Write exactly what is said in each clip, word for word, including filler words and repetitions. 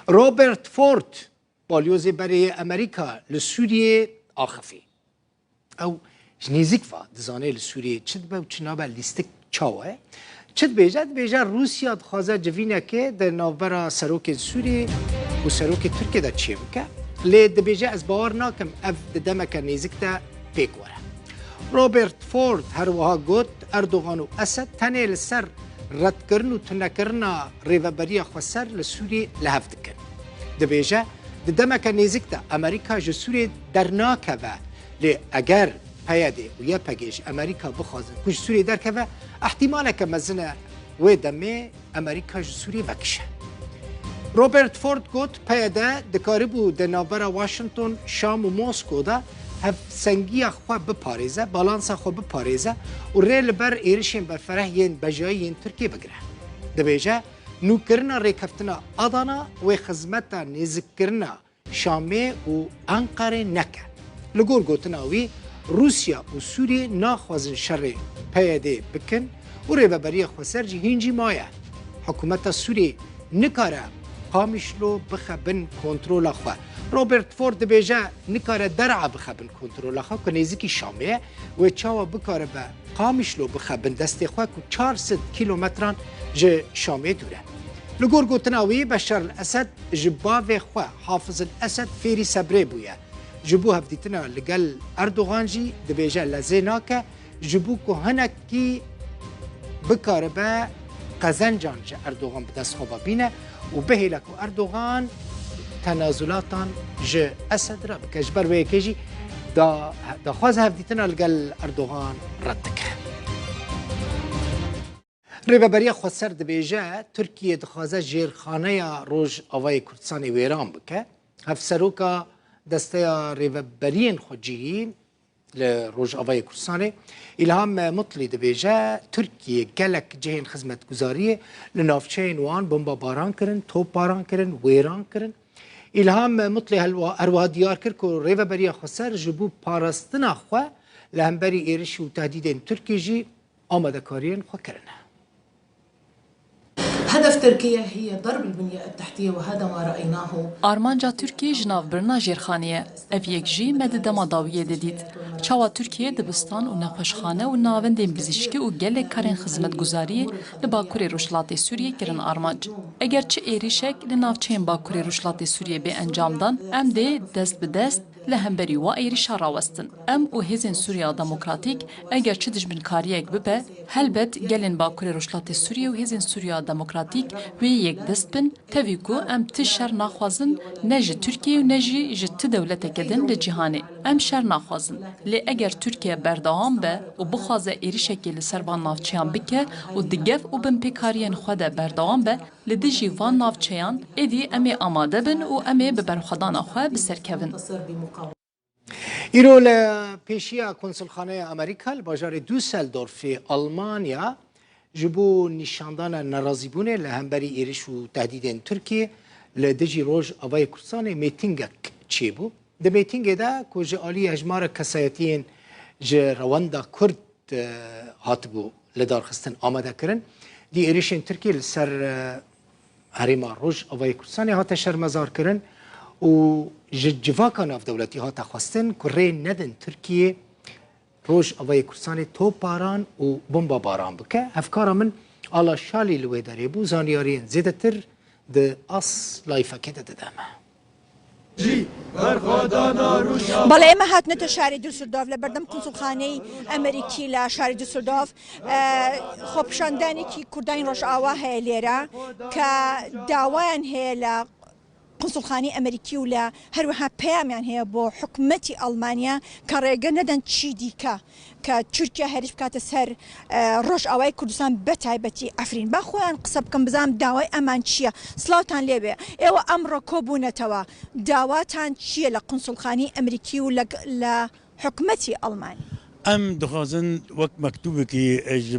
Robert Ford, balyozê berê yê Amerîka li Sûriyê axifî. Ew ji nêzîk ve dizane li Sûriyê çi dibe û çi nabe, lîstik çawa ye. Çi dibêje? Dibêje Rûsya dixwaze civînekê di navbera serokên Sûriyê û serokê Tirkiyê de çêbike. Lê dibêje, ez bawer nakim ev di demeke nêzîk de pêk were. Robert Ford her wiha got, Erdogan û Esed tenê li ser redkirin û tunekirina rêveberiya xweser li Sûriyê li hev dikin. Dibêje, di demeke nêzîk de Amerîka ji Sûriyê dernakeve, lê eger P Y D û Y P G ji Amerîka bixwazin ku ji Sûriyê derkeve, ihtimaleke mezin e wê demê Amerîka ji Sûriyê vekişe. Robert Ford got, P Y D dikaribû di navbera Washington, Şam û Moskow de hevsengiya xwe biparêze, balansa xwe biparêze û rê li ber êrişên berfereh yên bejayî yên Tirkiyê bigire. Dibêje, nûkirina rêkeftina Adana wê xizmeta nêzikkirina Şamê û Enqerê neke. Li gor gotina wî, Rûsya û Sûriyê naxwazin şerê P Y D bikin û rêveberiya xweser jî hîn jî maye. Hikûmeta Sûriyê nikare Qamişlo bixe bin kontrola xwe. Robert Ford dibêje, nikare Der'a bixe bin kontrola xwe ku nêzîkî Şamê ye, wê çawa bikaribe Qamişlo bixe bin destê xwe ku çar sed kîlometran ji Şamê dûr e. Li gor gotina wî, Beşar el-Esed ji bavê xwe Hafiz el-Esed fêrî sebrê bûye. Ji bo hevdîtina li gel Erdogan jî dibêje lezê nake, ji bo ku hinekî bikaribe qezencan ji Erdogan bi dest xwe ve bîne û bihêle ku Erdogan tenazulatan ji Esed re bike. Ji ber wê yekê jî da-, daxwaza hevdîtina li gel Erdogan red dike. Rêveberiya Xweser dibêje, Tirkiye dixwaze jêrxaneya Rojavayê Kurdistanê wêran bike. Hevseroka Desteya Rêveberiyên Xwecihî li Rojavayê Kurdistanê, Îlham Mutlî, dibêje, Tirkiye gelek cihên xizmetguzariyê li navçeyên wan bombabaran kirin, topbaran kirin, wêran kirin. Îlham Mutlî helwa-, herwiha diyar kir ku Rêveberiya Xweser ji bo parastina xwe li hemberî êrişî û tehdîdên Tirkiyê jî amadekariyên xwe kirine. هدف تركيا هي ضرب البنية التحتية، وهذا ما رأيناه. Armanca Tirkiyê ji nav birina jêrxanê ye. Ev yek jî me di dema dawiyê de dît. Çawa Tirkiye dibistan û nexweşxane û navendên bizîşkî û gelek karên xizmetguzariyê li Bakurê Rojhilatê Sûriyê kirin armanc. Eger çi êrîşek li navçeyên Bakurê Rojhilatê Sûriyê bê encamdan, em dê dest bi dest li hemberî wa êrîşa rawestin. Em û Hêzên Sûriya Demokratîk, eger çi dijminkariyek bibe, helbet gelên Bakurê Rojhilatê Sûriyê û Hêzên Sûriya Demokratîk wê yekdest bin, tevî ku em ti şer naxwazin, ne ji Tirkiyê û ne jî ji ti dewleteke din li cîhanê. Em şer naxwazin. Lê eger Tirkiye berdewam be û bixwaze êrîşekê li ser van navçeyan bike û di gef û binpêkariyên xwe de berdewam be, li dijî van navçeyan, êdî em ê amade bin û em ê bi berxwedana xwe bi ser kevin. Îro li pêşiya Konsulxaneya Amerîka li bajarê Düsseldorfê Almanya ji bo nîşandana nerazîbûnê li hemberî êriş û tehdîdên Tirkiyê li dijî Rojavayê Kurdistanê mêtingek çêbû. Di mêtingê de ku ji alî hejmarek kesayetiyên ji rewenda Kurd e, hatibû lidarxistin, amadekirin. Dî êrişên Tirkiyê li ser e, herêma Rojavayê Kurdistanê hate şermezarkirin û ji civaka navdewletî hate xwestin ku rê nedin Tirkiyê Rojavayê Kurdistanê topbaran û bombabaran bike. Hevkara min Ala Şalî li wê derê bû. Zanyariyên zêdetir di As Life'kê de dide me. بەڵێ ئێمە هاتنەتە شاری دوسلدۆف لە بەردەم قونسوڵخانەی ئەمریکی لە شاری دوسلدۆف خۆپیشاندانێکی کوردانی ڕۆژئاوا هەیە لێرە کە داوایان هەیە لە قونسوڵخانەی ئەمریکی و لە هەروەها پەیامیان هەیە بۆ حکومەتی ئەڵمانیا کە ڕێگە نەدەن چی دیکە کە تورکیا هێرش بکاتە سەر ڕۆژئاوای کوردستان بە تایبەتی عەفرین با خۆیان قسە بکەن بزانم داوای ئەمان چییە سڵاوتان لێبێ ئێوە ئەمڕۆ کۆبوونەتەوە داواتان چییە لە قونسوڵخانەی ئەمریکی و لە حکومەتی ئەڵمانی. ئەم دەخوازن وەک مەکتوبێکی ji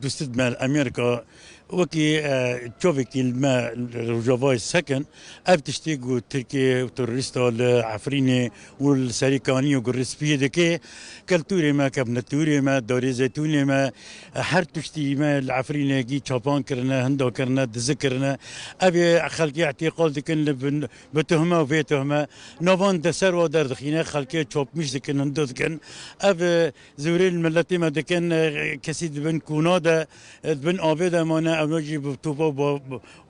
دوستت me li Amerîka Wekî, e, çavekî li me li Rojavayê sekin, ev tiştê ku Tirkiye û terorîsta li Efrînê û li Serîkanî û Gurê Spiyê dike, keltûrê me, kevnetûrê me, darê zeytûnê me, e, her tiştî me li Efrînê gî çapan kirine, hinda kirine, dizi kirine. Ev ê xelkê îtîqal dikin li bin, bi tuhme û vê tuhme. Navan de ser wa derdixîne, xelkê çapmîş dikin, hinda dikin. Ev, e, zûrê li miletê me dikin, e, kesî di bin kûna de, e, di bin avê de mane, ew jî bi topa ba-,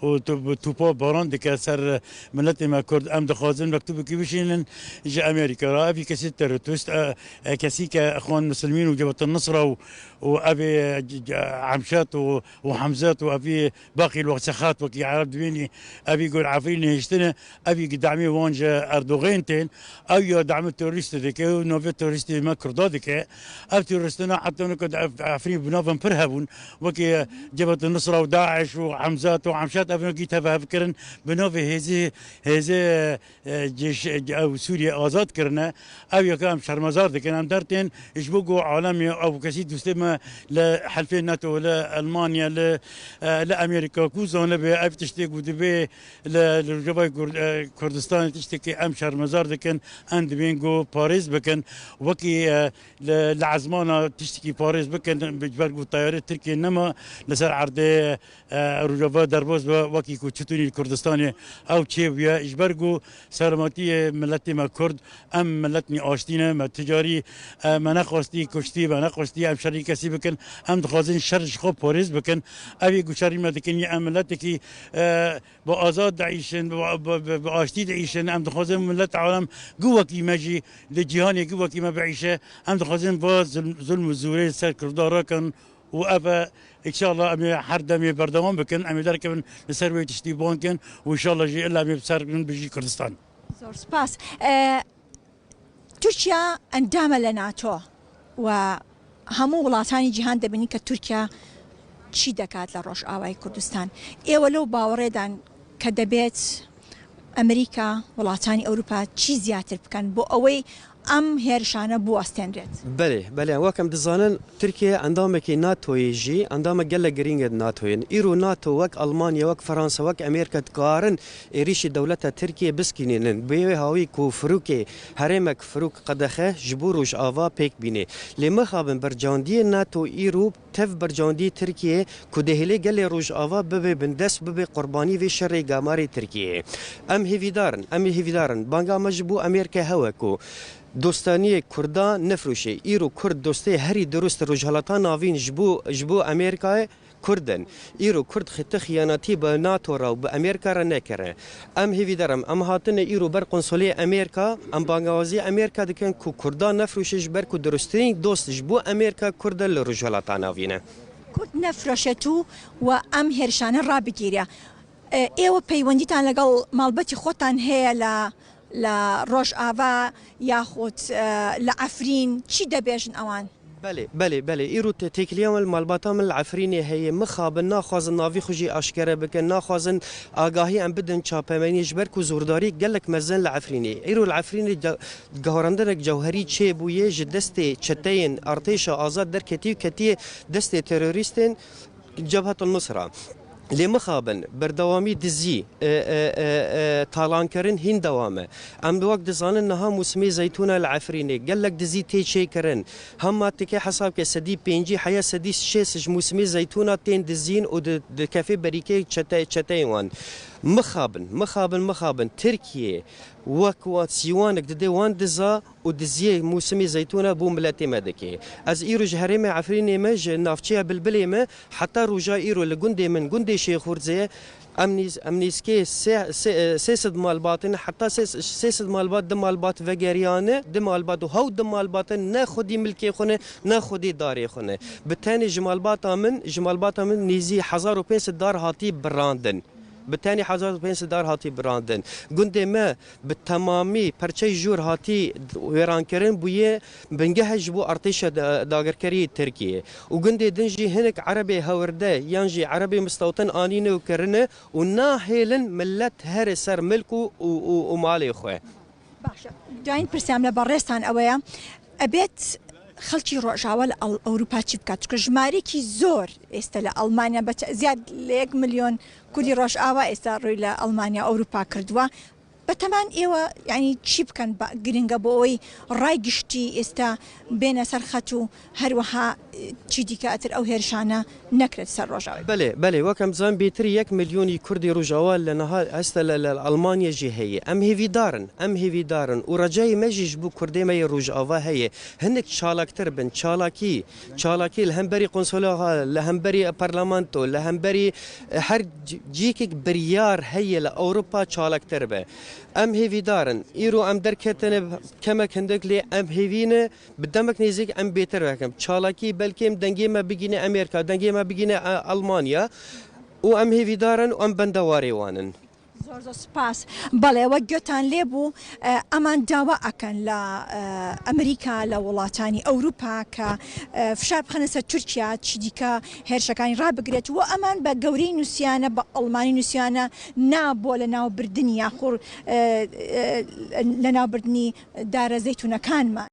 û tu-, bi topa baran dike ser miletê me Kurd. Em dixwazin mektubekî bişînin ji Amerîka re. Evî kesî terorist, e, e, kesî ke Ixwan Muslimîn û Cebhetul Nusra û, û evê, e, c-, c-, Emşat û, û Hemzat û evî Baqî Lwaqt Sexat wekî Ereb dibênî, evî gor Efrînê hiştine, evî ki demê wan ji Erdogan tên, ew ya demê terorîstê dike û navê terorîstê me Kurda dike. Ev terorîstina heta nika di Ef-, Efrîn bi navên pir hebûn, wekî Cebhetul Nusra û DAIŞ û Hemzat û Emşat, ev wekî tevhev kirin bi navê hêzê, hêzê, e, cêş-, ew Sûriye azad kirine. Ew yeka em şermezar dikin, em dertên ji bo ku alemê ew kesî dostê me li helfê NATO, li Elmanya, li, e, li Amerîka, ku zanibe ev tiştê ku dibê li, li Rojavayê Kur-, e, Kurdistanê tiştekî em şermezar dikin, em dibên ku parêz bikin. Wekî, e, li, li ezmana tiştekî parêz bikin, ji ber ku teyarê Tirkiyê nema li ser erdê, e, Rojava derbas be, wekî ku çitunî li Kurdistanê ew çêbûye. Ji ber ku selametiyê miletê me Kurd, em miletnî aştî ne, me ticarî, e, me nexwestî kuştî, me nexwestî em şerî kesî bikin. Em dixwazin şer ji xwe parêz bikin. Ev ê ku şerî me dikin, em miletekî, e, bi azad diîşin, bi, bi, bi, bi aştî diîşin. Em dixwazin milet alem gu wekî me jî li cîhanê gu wekî me biîşe. Em dixwazin va zulm, zulm û zûrê li ser Kurda rakin û ev e, înşallah em ê her demê berdewam bikin. Em ê derkevin li ser wê tiştî ban kin û înşallah jî illa em ê bi ser bin bijî Kurdistan. Zor spas. E, Tirkiye endame li NATO و هەموو وڵاتانی جیهان دەبینی کە تورکیا چی دەکات لە ڕۆژئاوای کوردستان. ئێوە لەو باوەڕێدان کە دەبێت ئەمریکا، وڵاتانی ئەوروپا چی زیاتر بکەن بۆ ئەوەی ئەم هێرشانە بوەستێنرێت؟ Belê, belê. Wek em dizanin, Tirkiye endamekî NATOyê jî, endamek gelek girîng e di NATOyê. Îro NATO wek Almanya, wek Fransa, wek Amerîka dikarin êrîşî dewleta Tirkiye biskînînin. Bi wê hawî ku firokê herêmek firok qedexe ji bo Rojava pêk bîne. Lê mixabin bercandiyê NATO îro tev bercandiyê Tirkiye ku dihêlê gelê Rojava bibe bindest, bibe qurbanî vê şerê gamarê Tirkiyeyê. Em hêvîdar in, em ê hêvîdar in. Banga me ji bo Amerîka hewe ku dostaniyê Kurda nefiroşe. Îro Kurd dostê herî dirust Rojhelata Navîn ji bo, ji bo Amerîkayê Kurd in. Îro Kurd xi-, ti xiyanetî bi NATO re û bi Amerîka re nekirine. Em hêvîdar in. Em hatine îro ber konsolê Amerîka. Em bangawazî Amerîka dikin ku Kurda nefiroşe ji ber ku dirustirîn dost ji bo Amerîka Kurd e li Rojhelata Navîn e. کورد نەفرۆشێت و و ئەم هێرشانە ڕابگیرە. ئێوە پەیوەندیتان لەگەڵ ماڵبەتی خۆتان هەیە لە، لە ڕۆژئاوا یاخود، ئە، لە عەفرین؟ چی دەبێژن ئەوان؟ Belê, belê, belê. Îro te-, têkiliya me li malbata min li Efrînê heye. Mixabin naxwazin navî xwe jî aşkere bikin, naxwazin agahî em bidin çapemeniyê ji ber ku zordarî gelek mezin li Efrînê. Îro li Efrînê de-, guherandinek cewherî çêbûye ji destê çeteyên artêşa azad derketî û ketiye destê terorîstên Cebhetul Nusra. Lê mixabin, berdewamî dizî, e, e, e, e, talankirin hîn dewam e. Em di wek dizanin niha mûsimê zeytûna li Efrînê gelek dizî tê çêkirin. Hema tike hesab ke sedî pêncî heya sedî şêst ji mûsimê zeytûna tên dizîn û di-, dikeve berîkê çete-, çeteyên wan. Mixabin, mixabin, mixabin. Tirkiye wek wan sîwanek dide wan diza û diziyê mûsimê zeytûna bo miletê me dike. Ez îro ji herêmê Efrînê me, ji navçeya Bilbilê me, heta roja îro li gundê min, gundê Şêxûrzê, em nîz-, em nîzkê sê, sê, sê sed malbat in, heta sê, sê sed malbat, di malbat vegeriyane, di malbat û hew di malbat in, ne xwedî milkê xwe ne, ne xwedî darê xwe ne. Bi tenê ji malbata min, ji malbata min nîzî hezar û pênc sed dar hatî birandin. Bi tenê hezar û pênc sed dar hatî birandin. Gundê me bi temamî perçey jûr hatî wêrankirin, bûye bingeh ji bo artêşa da-, dagirkerî Tirkiyê. Û gundê din jî hinek erebê hewirde yan jî erebê mistewtin anîne û kirine û nahêlin millet here ser milk û, û, û, û malê xwe. باشە. دوایین پرسیام لە بەڕێزتان ئەوەیە، ئەبێت خەڵکی ڕۆژاوا لە ئەڵ-، ئەوروپا چی بکات؟ چونکە ژمارەیەکی زۆر ئێستا لە ئەڵمانیا، بە چ-، زیاد لە یەک ملیۆن کوردی ڕۆژاوا ئێستا ڕووی لە ئەڵمانیا، ئەوروپا کردووە. بەتەمان ئێوە، یعنی، چی بکەن بە گرنگە بۆ ئەوەی ڕای گشتی ئێستا بێنە سەر خەت و هەروەها چی دیکە ئەتر ئەو هێرشانە نەکرێت سەر ڕۆژاوای؟ بەلێ، بەلێ، وەک ئەم زان بێتر یەک ملیۆنی کوردی ڕۆژاوا لە نەها ئێستا لە، لە ئەڵمانیا ژێ هەیە. ئەم هێویدارن، ئەم هێویدارن و ڕەجای مەژیش بوو کوردێ مە یە ڕۆژاوا هەیە. هەندێک چالاکتر بن، چالاکی، چالاکی لە هەمبەری قۆنسۆلەها، لە هەمبەری پەرلەمانتۆ، لە هەمبەری، ئە، هەر ج-، جیکێک بریار هەیە لە ئەوروپا چالاکتر بێ. ئەم هێویدارن، ئیرۆ ئەم دەرکەتنە کەمەک هەندێک لێ ئەم هێوینە، بە دەمەک نێزیک ئەم بێتر بەکەم. چالاکی بەلکێم دەنگێ مە بگینە ئەمریکا، دەنگێ مە بگینە، ئە، ئەڵمانیا و ئەم هێویدارن و ئەم بەندەوارێ وانن. زۆر زۆر سپاس. بەڵێ، وەک گوێتان لێ بوو، ئە، ئەمان داوا ئەکەن لە، ئە، ئەمریکا، لە وڵاتانی ئەوروپا کە، ئە، فشار بخەنە سەر تورکیا، چی دیکە هێرشەکانی ڕابگرێت و ئەمان بە گەورەی نووسیانە، بە ئەڵمانی نووسیانە نا بۆ لە ناوبردنی یاخور، ئە، ئە، لە ناوبردنی دارە زەیتونەکانمان.